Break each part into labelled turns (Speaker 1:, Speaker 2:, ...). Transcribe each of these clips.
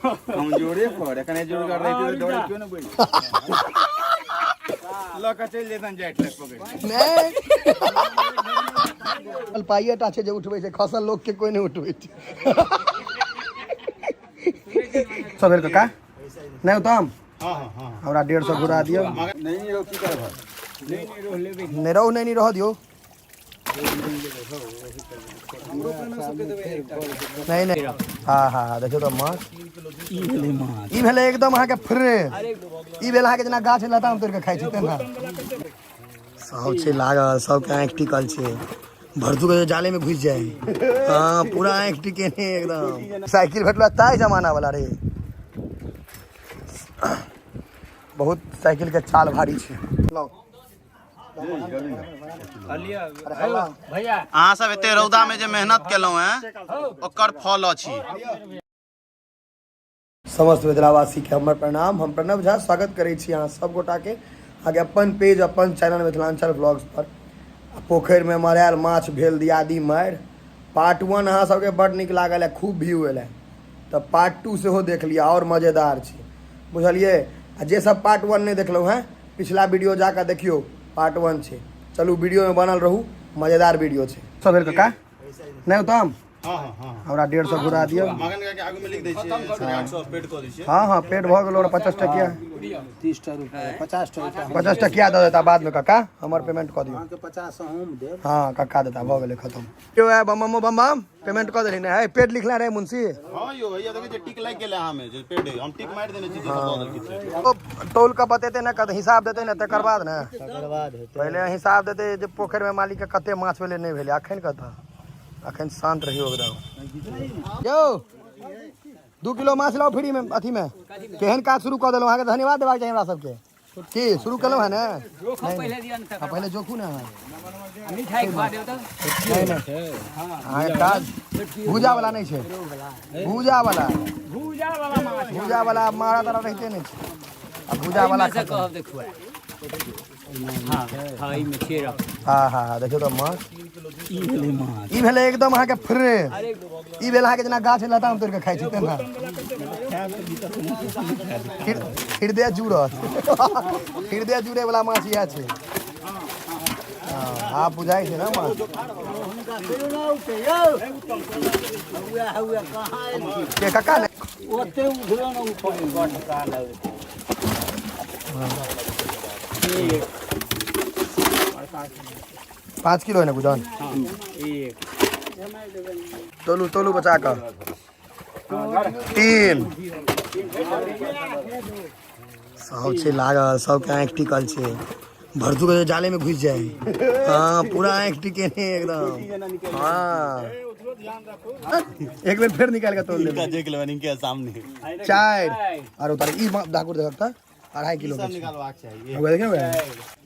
Speaker 1: कमजोरे पर एखन जोरगर रहितै तऽ दौड़े क्यों ने बोल लऽ कऽ चलि जेतनि जाइत लग पकड़ि।
Speaker 2: नहि, पाइए टा छै जे उठबै छै, खसल लोक के कोई नहि उठबै छै। सब भेल काका? नहि उत्तम, हमरा 150 घुरा दियौ।
Speaker 1: नहीं नहीं रहो, की करब?
Speaker 2: नहि रहू, नहि नहि, रहऽ दियौ। नहीं नहीं, हाँ हाँ हाँ, देखियौ तऽ माछ ई भेलै एकदम अहाँके फ्रेश। ई भेल अहाँके जेना गाछ लताम तोड़ि कऽ खाइ छै तेना। सब छै लागल, सबके आँखि टिकल छै। भरतू के जाले में घुसि जाए। हाँ, पूरा आँखि टिके ने एकदम। साइकिल भेटलो ताहि जमाना वाला रे। बहुत साइकिल के चाल भारी छै। लाउ।
Speaker 3: अहाँ सब एते रौदा में जे मेहनत केलहुँ हैं ओकर फल अछि।
Speaker 2: समस्त मिथिलावासी के हमर प्रणाम। हम प्रणव झा स्वागत करै छी अहाँ सब गोटा के अहाँके अपन पेज, अपन चैनल मिथिलांचल ब्लॉग्स पर। आ पोखरि में मरायल माछ भेल दियादी मारि पार्ट 1 अहाँ सबके बड नीक लागल है, खूब व्यू एल है, तऽ पार्ट 2 सेहो देख लिअ, आओर मजेदार छै, बुझलियै? आ जे सब पार्ट 1 नहि देखलहुँ हैं, पिछला वीडियो जाकऽ देखियौ, पार्ट 1 छै। चलू वीडियो में बनल रहू, मजेदार वीडियो छै। सब भेल काका? नहि उत्तम, हमरा 150
Speaker 3: घुरा
Speaker 2: दियौ।
Speaker 3: मगन के आगू में लिख दै छियै 850 पेड कऽ दै छियै।
Speaker 2: हाँ हाँ, पेड भऽ गेल। 50 टकिया,
Speaker 1: 30 टा रुपया, 50 टा रुपया।
Speaker 2: 50 टकिया दऽ देता बादमे काका, हमर पेमेंट कऽ दियौ।
Speaker 1: अहाँके 50 हम देब।
Speaker 2: हाँ, कक्का देता। भऽ गेलै खतम। यौ है बम बम बम बम, पेमेंट कऽ देली ने है? पेड लिखला रहे मुंशी।
Speaker 3: हां यौ, भैया देखै छियै टिक लागि गेलै अहाँ में जे पेड है, हम टिक मारि देने छी जे सब दऽ देलखिन से।
Speaker 2: ओ तौल कऽ बतेतै ने, कत हिसाब देतै ने, तकर बाद ने।
Speaker 1: तकर बाद हेतै।
Speaker 2: पहिले हिसाब देतै जे पोखरिमे मालिक के कते माछ भेलै, नहि भेलै। अखन कतऽ, अखन शान्त रहियौ एकदम। यौ, 2 किलो माछ लाउ फ्री में। अथी में केहन काज शुरू कऽ देलहुँ? अहाँके धन्यवाद देबाक चाही हमरा सबके की शुरू केलहुँ है ने। नहीं, हाँ, पहिले जोखू ने अहाँ। नहीं नहीं, अहाँके काज भूजा वाला नहि छै, भूजा वाला, भूजा वाला मारा तारा रहिते नहि छै। आ भूजा वाला खतम। हाँ हाँ हाँ, देखियौ तऽ माछ ई भेलै एकदम अहाँके फ्रेश। ई भेल अहाँके जेना गाछ लताम तोड़ि कऽ खाइ छै तेना। हृदय जुड़त, हृदय जुड़े वाला माछ इएह छै। हाँ, आब बुझाइ छै ने माछ के काका ने।
Speaker 1: ओते उठलो ने उठो बड़ काल है।
Speaker 2: 5 किलो है ने गुजन? तोलू, तोलू बचा कऽ। 3। सब छै लागल, सबके आँखि टिकल छै। भरतू के जाले में घुसि जाए। हाँ, पूरा आँखि टिके ने एकदम। हाँ, एक बेर फेर निकालि कऽ तोल देबै।
Speaker 3: देख लेबनि इनके सामने।
Speaker 2: 4 आरो तारे ई भाकुर देखक तऽ 2.5 किलो के
Speaker 3: सब
Speaker 2: छै।
Speaker 3: निकालबाक चाही।
Speaker 2: हुआ देखियौ,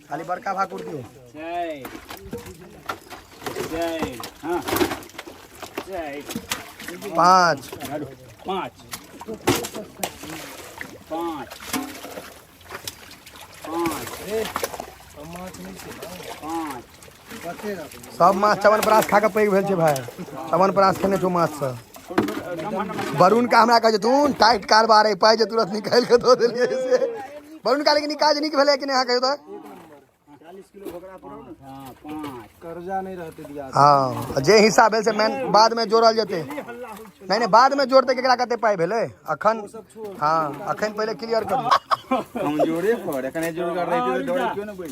Speaker 2: खाली बड़का भाकुर दियौ। 5,
Speaker 4: 5 5 5 5।
Speaker 2: सब माछ च्यवनप्राश खा कऽ पैघ भेल छै भाय। च्यवनप्राश खेने छौ माछ से। वरुण का हमरा कहै छै तू टाइट कारबार है, पाइ जे तुरंत निकालि कऽ दऽ देलियै से वरुण का। लेकिन ई काज नीक भेलै कि नहि, अहाँ कहियौ तऽ?
Speaker 1: कर्जा नहीं रहते दिया।
Speaker 2: हाँ, जे हिस्सा भेल से मेन बाद में जोड़ल जेतै। नहीं नहीं, बाद में जोड़तै केकरा कते पाइ भेलै। अखन हाँ, अखन पहिले क्लियर करू।
Speaker 1: कमजोरे पर एखन जोरगर रहितै तऽ दौड़े क्यों ने बोल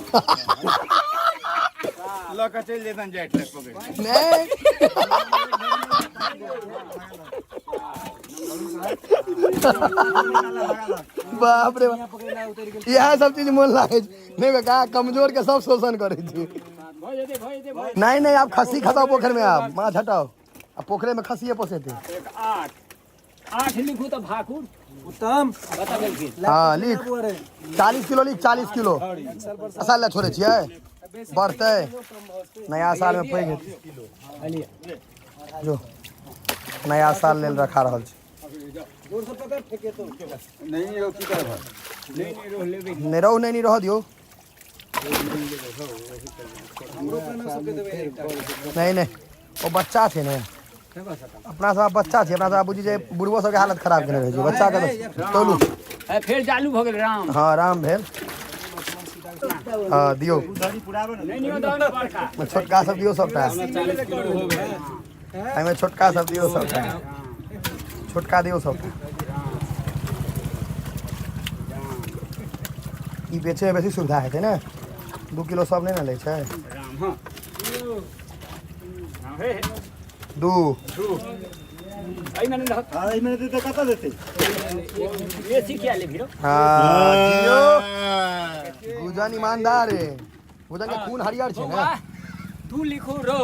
Speaker 3: लऽ कऽ चलि जेतनि जाइत लग पकड़ि।
Speaker 2: नहीं, बाप रे बाप, इएह सब चीज मोन लागै छै। नहि काका, कमजोर के सब शोषण करै छै। नहीं नहीं, आब खस्सी खसाओ पोखरि में, आब माछ हटाओ, आ पोखरे में खस्सिए पोसेतै।
Speaker 4: 8 8 लिखू तऽ भाकुर।
Speaker 1: उत्तम।
Speaker 4: बता देलखिन।
Speaker 2: हाँ, लिख, 40 किलो लिख, 40 किलो। साल लए छोड़ै छियै, बढ़तै नया साल में, पैघ हेतै। जो नया साल लेल रखा रहल छै।
Speaker 1: नहीं रहो, की करब?
Speaker 2: नहि रहू, नहि नहि, रहऽ दियौ। नहीं नहीं, ओ बच्चा छै ने। अपना सब बच्चा छी, अपना सब बुझी जे बुढ़बो सबके हालत खराब केने रहै छै, बच्चा के तऽ तोलू।
Speaker 4: फेर चालू भऽ गेल राम।
Speaker 2: हँ राम भेल। हँ दियौ।
Speaker 4: नहीं नहीं दो ना बड़का।
Speaker 2: छोटका सब दियौ सबटा। एहिमे छोटका सब दियौ सबटा। छोटका दियौ सबटा। ई बेचैमे बेसी सुविधा हेतै ने, 2 किलो सब नहि ने लै छै।
Speaker 4: राम हँ। हे हे।
Speaker 2: 2।
Speaker 4: एहिमे नहि रहत।
Speaker 1: हँ, एहिमे नहि देतै, कतऽ देतै?
Speaker 4: बेसी किया लेबही रौ?
Speaker 2: हँ दियौ। गुजन ईमानदार है, गुजन के खून हरियर छै ने।
Speaker 4: दू लिखू रौ,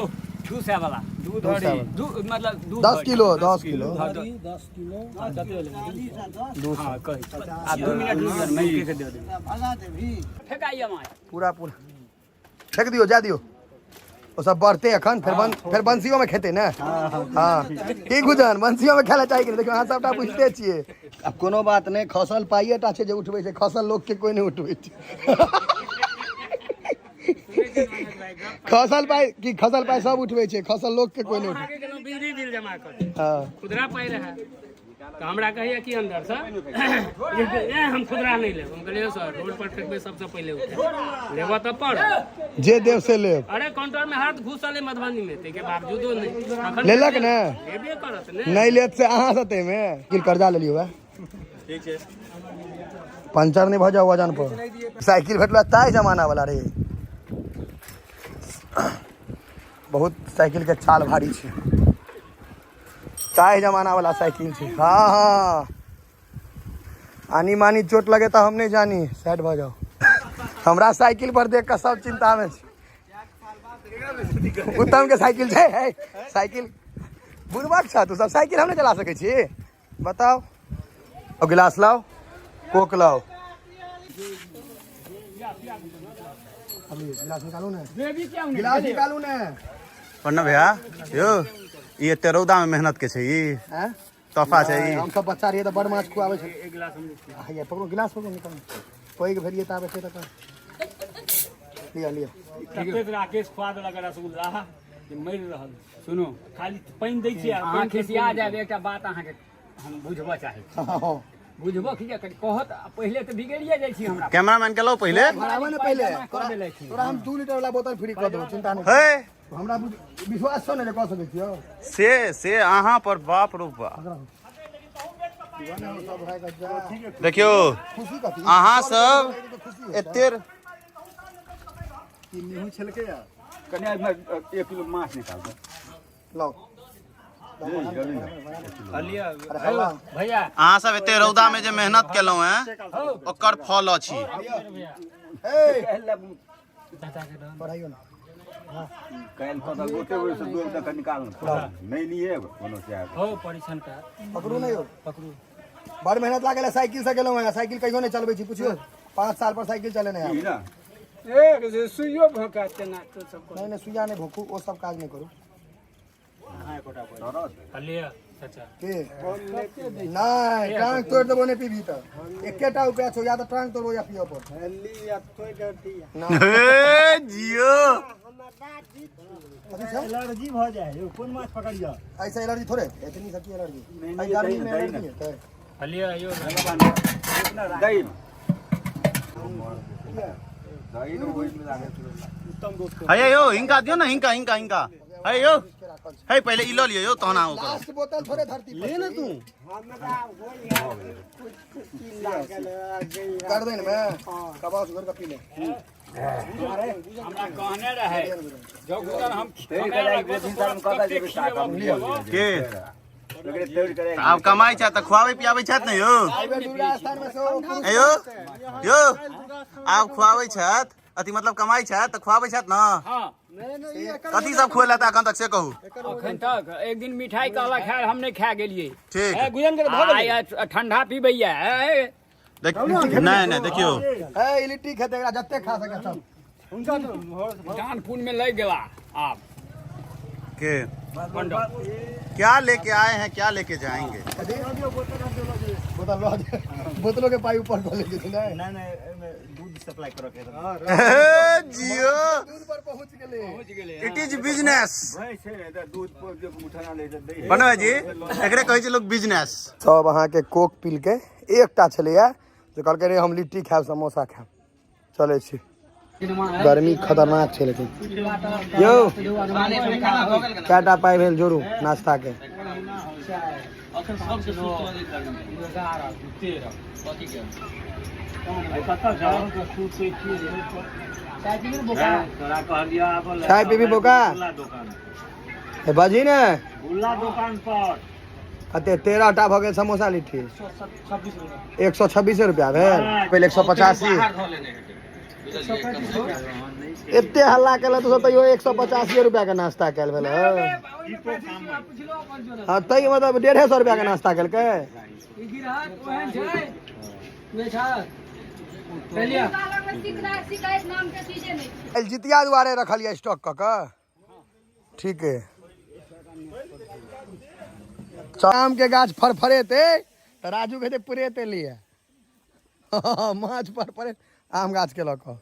Speaker 4: 2 सए वाला।
Speaker 2: दू सए वाला।
Speaker 4: दू मतलब दू
Speaker 2: 10
Speaker 4: भरी।
Speaker 2: Kilo, 10 kilo.
Speaker 4: हाँ,
Speaker 2: 2 सए।
Speaker 4: हाँ, कही। आब 2 मिनट रुक जाउ, मैं के दे देबै। फेकाइए माछ।
Speaker 2: पूरा पूरा फेंक दियौ, जा दियौ। ओ सब बढ़ते अखन फेर फेर बंसियो में खेते ने। हाँ की गुजन बंसियो में खेला चाही कि नहि? देखियौ अहाँ सबटा बुझिते छियै। आब कोनो बात नहि, खसल पाइए टा छै जे उठबै छै, खसल लोक के कोइ नहि उठबै छै। खसल पाइ की, खसल पाइ सब उठबै छै, खसल लोक के कोइ नहि उठबै।
Speaker 5: अहाँके गेलहुँ बिजली बिल जमा करे।
Speaker 2: हँ।
Speaker 5: खुदरा पाइ रहै तऽ हमरा कहैया कि अंदर से ए हम खुदरा नहि लेब। हम कहलियै सर रोड पर फेकबै सबसँ पहिले उठा लेबऽ तऽ पड़त,
Speaker 2: जे देव से लेब।
Speaker 5: अरे काउंटर में हाथ घुसल है मधुबनी में, ताहिके बावजूदो नहि। अखन
Speaker 2: लेलक ने?
Speaker 5: लेबे करत ने।
Speaker 2: नहि लेत से अहाँ से ताहिमे कि कर्जा लेलियो वएह।
Speaker 3: ठीक छै।
Speaker 2: पंचर नहि भऽ जाउ वजन पर। साइकिल भेटलो ताहि जमाना वाला रे, बहुत साइकिल के चाल भारी छै, ताहि जमाना वाला साइकिल छै। हाँ हाँ आनी मानी चोट लगे तऽ हम नहि जानी, साइड भऽ जाउ। हमरा साइकिल पर देख कऽ सब चिंता में छै। उत्तम के साइकिल छै, हे साइकिल बुढ़बक छ, तू सब साइकिल हम नहि चला सकै छी, बताउ। और गिलास लाओ, कोक लाओ। अभी गिलास निकालू ने, गिलास निकालू ने।
Speaker 3: प्रणव भैया यौ, ई एते रौदा में मेहनत के छै, ई
Speaker 2: हैं?
Speaker 3: तोहफा छै ई।
Speaker 2: हम सब बच्चा रहियै तऽ बड़ माछ खुआबै छलै। एक गिलास हम पकड़ू, गिलास पकड़ू, निकालू। पैघ भेलियै तऽ आबै छै तऽ लिअ लिअ।
Speaker 5: ततेक राकेश खुआ देलक रसगुल्ला जे मरि रहल।
Speaker 4: सुनू,
Speaker 5: खाली पानि दै छियै।
Speaker 4: अहाँ खिसिया जायब, एकटा बात अहाँके हम बुझबऽ चाहै छी।
Speaker 2: हँ।
Speaker 4: बुझबऽ की जे कनि कहत, पहिले तऽ बिगड़िए जाइ छी हमरा।
Speaker 3: कैमरामैन के लाउ पहिले।
Speaker 2: भराबऽ ने पहिले।
Speaker 4: कऽ देलखिन।
Speaker 2: तोरा हम 2 लीटर वाला बोतल फ्री कऽ देबौ, चिंता नहि।
Speaker 3: हे
Speaker 2: हमरा विश्वास छौ ने जे कऽ सकै छियौ?
Speaker 3: से अहाँ पर बाप रो बाप। देखियौ
Speaker 2: खुशी कथी?
Speaker 3: अहाँ सब एते
Speaker 1: कनि एहिमे 1 किलो माछ निकाल दे।
Speaker 2: लाउ। अरे हल्ला।
Speaker 5: भैया
Speaker 3: अहाँ सब एते रौदा में जे मेहनत केलहुँ हैं ओकर फल अछि।
Speaker 2: हे पढ़ाइयो ना।
Speaker 1: काल्हि कतऽ गोटे ओहिसँ 2 टका निकाल नहि लिए कोनो से।
Speaker 5: हो परीक्षण का
Speaker 2: पकड़ू नहीं हो, पकड़ू। बड़ मेहनत लागल है, साइकिल से गेलहुँ हैं, साइकिल कहियो नहीं चलबै छी, पुछियो 5 साल पर साइकिल चलेने हैं।
Speaker 1: ई ना
Speaker 5: एक सुइयो भोका तेना तो सब।
Speaker 2: नहीं नहीं सुइया नहीं भोकू, ओ सब काज नहीं करू।
Speaker 5: लिअ चाचा।
Speaker 2: के नहीं टांग तोड़ देबो नहीं पीबी तऽ एकेटा उपाय छौ, या तऽ टांग तोड़बो या पियऽ पड़तौ। ना।
Speaker 3: हे जियो।
Speaker 2: कथी छै?
Speaker 1: एलर्जी भऽ जाइ है, कोन माछ पकड़िया?
Speaker 2: ऐसे एलर्जी थोड़े, एतनी सबकी एलर्जी। एहि गर्मी में एलर्जी हेतै।
Speaker 5: लिअ यौ।
Speaker 1: दही दही ने ओहिमे लागल।
Speaker 3: हे यौ हिनका दियौ ने, हिनका हिनका हिनका। हे यौ, हे पहिले ई लऽ लियौ यौ तहन अहाँ ओकर।
Speaker 2: लास्ट बोतल थोड़े धरती पर ले ने तू। कर दे ने मैं कबाब सुगर का पी ले।
Speaker 4: हमरा कहने रहे जो गुजर हम
Speaker 1: तैर कऽ जाइ, बेसी सालमे कतऽ जेबै टाका?
Speaker 3: के
Speaker 1: एकरे तैर कऽ जाइ।
Speaker 3: आब कमाइ छथि तऽ खुआबै पियाबै छथि ने यौ?
Speaker 2: एहि बेर दुर्गा स्थान में सेहो पुरुष
Speaker 3: हे यौ यौ आब खुआबै छथि, अथी मतलब कमाइ छथि तऽ खुआबै छथि ने?
Speaker 4: हाँ।
Speaker 3: कथी सब खुएलथि एखन तक से कहू?
Speaker 4: अखन तक एक दिन मिठाई कहलक खैर हम नहीं खा गेलियै।
Speaker 3: ठीक।
Speaker 5: गुजन के भऽ गेलै।
Speaker 4: आइ ठंडा पीबैया।
Speaker 3: नहीं नहीं देखियौ।
Speaker 2: हे लिट्टी खेतै एकरा जते खा सकै सब।
Speaker 4: दान पुण्य में लग गेला आप
Speaker 3: के क्या लेके आए हैं, क्या लेके जाएंगे?
Speaker 2: बोतल बोतल लऽ जे, बोतलो के पाइ ऊपर कऽ लै छै। नहि
Speaker 6: नहि नहि, एहिमे दूध सप्लाई करऽ के
Speaker 3: हे जियो।
Speaker 2: दूध पर पहुँच गेलै।
Speaker 3: It is business.
Speaker 1: भैंस छै ने तऽ दूध पर जे उठाना लै छै, दै है।
Speaker 3: बनबै जी, एकरे कहै छै लोग बिजनेस।
Speaker 2: सब अहाँके कोक पीलकै। एकटा छलैया जे कहलकै रे हम लिट्टी खायब, समोसा खायब। चलै छी, गर्मी खतरनाक छै। लेकिन यौ, कएटा पाइ भेल? जोड़ू नाश्ता के। चाय पीबी बोका? हे बाजी ने कते? 13 टा भऽ गेल समोसा लिट्टी, 126 रुपया भेल। पहिले 185। एते हल्ला केलक तऽ तैयो 185 रुपया के नाश्ता कयल भेल। हँ, तै मतलब 150 रुपया के नाश्ता केलकै।
Speaker 7: शिकायत नाम के चीजे नहि छै।
Speaker 2: जितिया दुआरे रखल यऽ स्टॉक कऽ कऽ। ठीक है, आम के गाछ फरफरेते तऽ राजू कहते पुरेते लिए माछ फरफरे आम गाछ के लऽ कऽ।